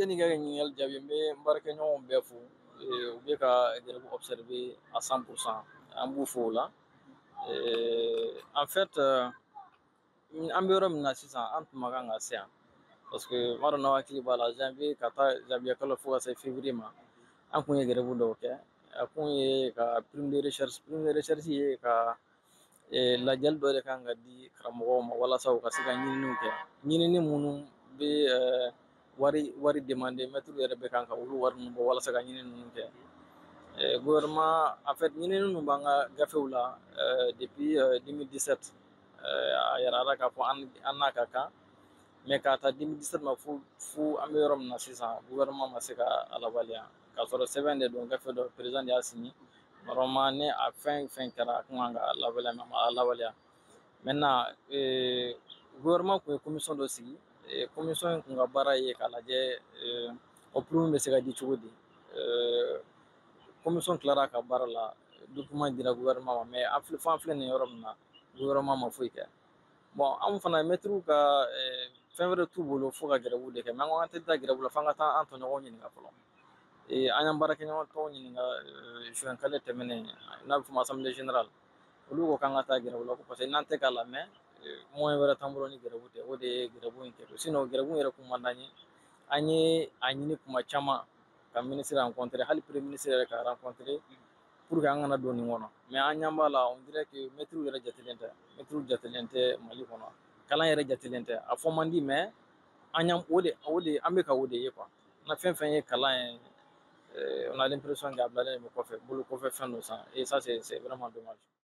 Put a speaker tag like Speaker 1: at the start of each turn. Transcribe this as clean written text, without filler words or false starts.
Speaker 1: Yanni ka ɲininkali jaabi, n bɛ n baarakɛɲɔgɔnw bɛɛ fo. U bɛ ka grève observer à 100%, an b'u fo o la. En fait, an bɛ yɔrɔ min na sisan, an tun ma kan ka se yan, parce que n b'a dɔn n'aw hakili b'a la, janvier ka taa janvier kalo fo ka se février ma, an kun ye grève dɔw kɛ. A kun ye ka prime de recherche, prime de recherche ye ka lajɛli dɔ de kan ka di karamɔgɔw ma walasa u ka se ka ɲininiw kɛ, ɲinini minnu bɛ wari demander, mɛtiriw yɛrɛ bɛ kan ka olu wari ninnu bɔ walasa ka ɲinini ninnu kɛ. Gouvernement, en fait, ɲinini ninnu b'an ka gafew la depuis 2017. A yirala k'a fɔ an n'a ka kan, mais k'a ta 2017 ma fo an bɛ yɔrɔ min na sisan, gouvernement ma se ka a lawaleya, k'a sɔrɔ sɛbɛn de don, gafe dɔ, président de y'a signé. Normalement, ni a fɛn fɛn kɛra, a kun kan ka lawaleya, mais a ma lawaleya. Maintenant, gouvernement kun ye commission dɔ sigi. Commission in kun ka baara ye k'a lajɛ o prime bɛ se ka di cogo di. Commission tilara ka baara la, document dira gouvernement ma, mais an filɛ, fo an filɛ nin yɔrɔ min na, gouvernement ma foyi kɛ. Bon, anw fana mɛtiriw ka fɛn wɛrɛ t'u bolo fo ka grève de kɛ, mais an ko an tɛ taa grève la f'an ka taa an tɔɲɔgɔnw ɲininka fɔlɔ. An y'an baarakɛɲɔgɔn tɔw ɲininka juin kalo tɛmɛnen, n'a bɛ fɔ ma assemblée générale. Olu ko k'an ka taa grève la, ko parce que n'an tɛ k'a lamɛn, moyen wɛrɛ t'an bolo ni grève tɛ. O de ye grève in kɛ. Sinon, grève yɛrɛ kun man d'an ye. An ye a ɲini kuma caman ka ministre rencontrer, hali premier ministre yɛrɛ ka rencontrer, pour que an kana don nin kɔnɔ, mais an ɲɛ b'a la, on dirait que mɛtiriw yɛrɛ jatelen tɛ, mɛtiriw jatelen tɛ Mali kɔnɔ, kalan yɛrɛ jatelen tɛ. A fɔ man di, mais an ɲɛ o de an bɛ ka o de ye quoi. Na fɛn fɛn ye kalan ye, on a l'impression k'a bilalen bɛ kɔfɛ, bolo kɔfɛ fɛn dɔ san, et ça, c'est vraiment dommage.